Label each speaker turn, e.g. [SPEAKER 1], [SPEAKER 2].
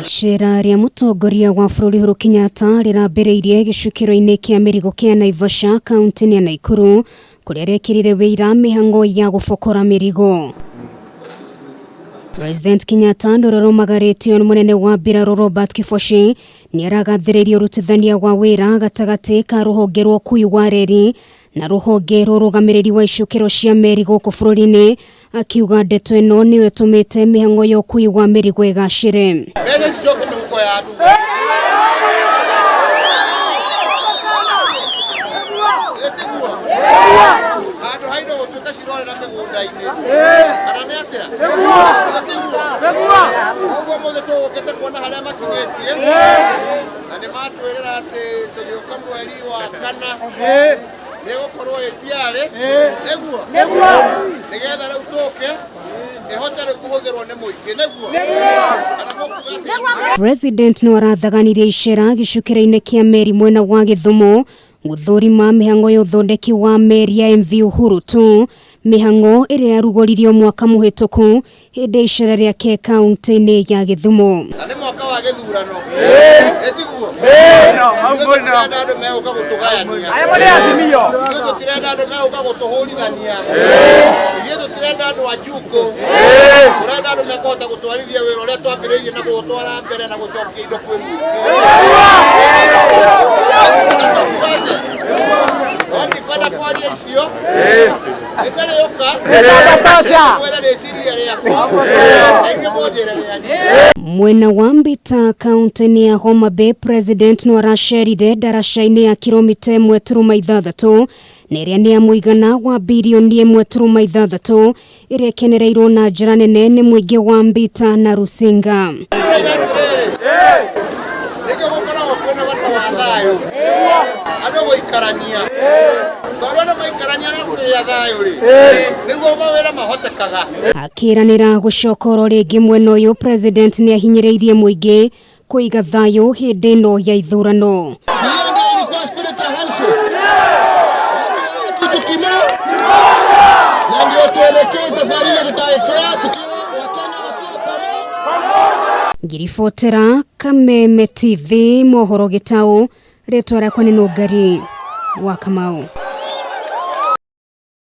[SPEAKER 1] Icera rĩa mũtongoria wa bũrũri Uhuru Kenyatta rĩrambĩrĩirie gĩcukĩro-inĩ kĩa mĩrigo kĩa Naivasha kaunti-inĩ ya Nakuru kũrĩa rĩekĩrire wĩira mĩhang'o ya gũbokora mĩrigo. President Kenyatta nĩ ũrĩa ũrũmagarĩtio nĩ mũnene wa mbirarũ Robert Kibochi nĩ aragathĩrĩirie ũrutithania wa wĩra gatagatĩ ka rũhonge rwa ũkui wa reri na rũhonge rwa ũrũgamĩrĩri wa icukĩro cia meri gũkũ bũrũri-inĩ, akiuga ndeto ĩno nĩyo ĩtũmĩte mĩhang'o ya ũkui wa mĩrigo ĩgacĩre.
[SPEAKER 2] Mbeca cicoke mĩhuko ya andũ. Ĩ tiguo? Handũ ha indo gũtuĩka cirorĩra mĩgũnda-inĩ. Kana nĩ atĩa? Ĩ tiguo? Koguo ũmũthĩ tũgũkĩte kuona harĩa makinyĩtie na nĩ matwĩrĩra atĩ tũgĩũka mweri wa kana nĩ gũkorwo ĩtiarĩ nĩguo nĩgetha rĩu tũke ĩhote rĩu kũhũthĩrwo nĩ mũingĩ nĩguo kana mũkuga atĩ
[SPEAKER 1] President no arathaganirie icera gĩcukĩro-inĩ kĩa meri mwena wa Gĩthumo gũthũrima mĩhang'o ya ũthondeki wa meri ya MV Uhuru 2, mĩhang'o ĩrĩa yarugũririo mwaka mũhĩtũku hĩndĩ ya icera rĩake kaunti-inĩ ya Gĩthumo.
[SPEAKER 2] Na nĩ mwaka wa gĩthurano. Ĩ tiguo? Ithuĩ tũtirenda andũ megũka gũtũgayania. Ithuĩ tũtirenda andũ megũka gũtũhũrithania. Ithuĩ tũtirenda andũ a njukũ. Tũrenda andũ mekũhota gũtwarithia wĩra ũrĩa twambĩrĩirie na kũũtwara mbere na gũcokia indo kwĩ mũingĩ. Na tũkuga atĩa? No ndikwenda kwaria icio. Nĩndarĩũka. Mwĩre rĩciria rĩakwa. Na inyuĩ mũnjĩre rĩanyu.
[SPEAKER 1] Mwena wa Mbita kaunti-inĩ ya Homa Bay, President no aracerire ndaraca-inĩ ya kilomita 1.6 na ĩrĩa nĩ ya mũigana wa birioni 1.6 ĩrĩa ĩkenereirwo na njĩra nene nĩ mũingĩ wa Mbita na Rusinga.
[SPEAKER 2] Ndĩroiga atĩrĩrĩ, nĩkĩo gũkoragwo kwĩna bata wa thayũ, andũ gũikarania, tondũ andũ maikarania na kũgĩa thayũ rĩ, nĩguo mawĩra mahotekaga.
[SPEAKER 1] Akĩranĩra gũcoka oro rĩngĩ mwena ũyũ, President nĩ ahinyĩrĩirie mũingĩ kũiga thayũ hĩndĩ ĩno ya ithurano.
[SPEAKER 2] Si hiyo ndio ilikuwa spirit ya handshake. Watu kitu kimoja na ndio tuelekee safari ile tutaekea tukiwa Wakenya wakiwa pamoja.
[SPEAKER 1] Ngiribotera Kameme TV mohoro gĩtaũ, rĩtwa rĩakwa nĩ Nũngari wa Kamau.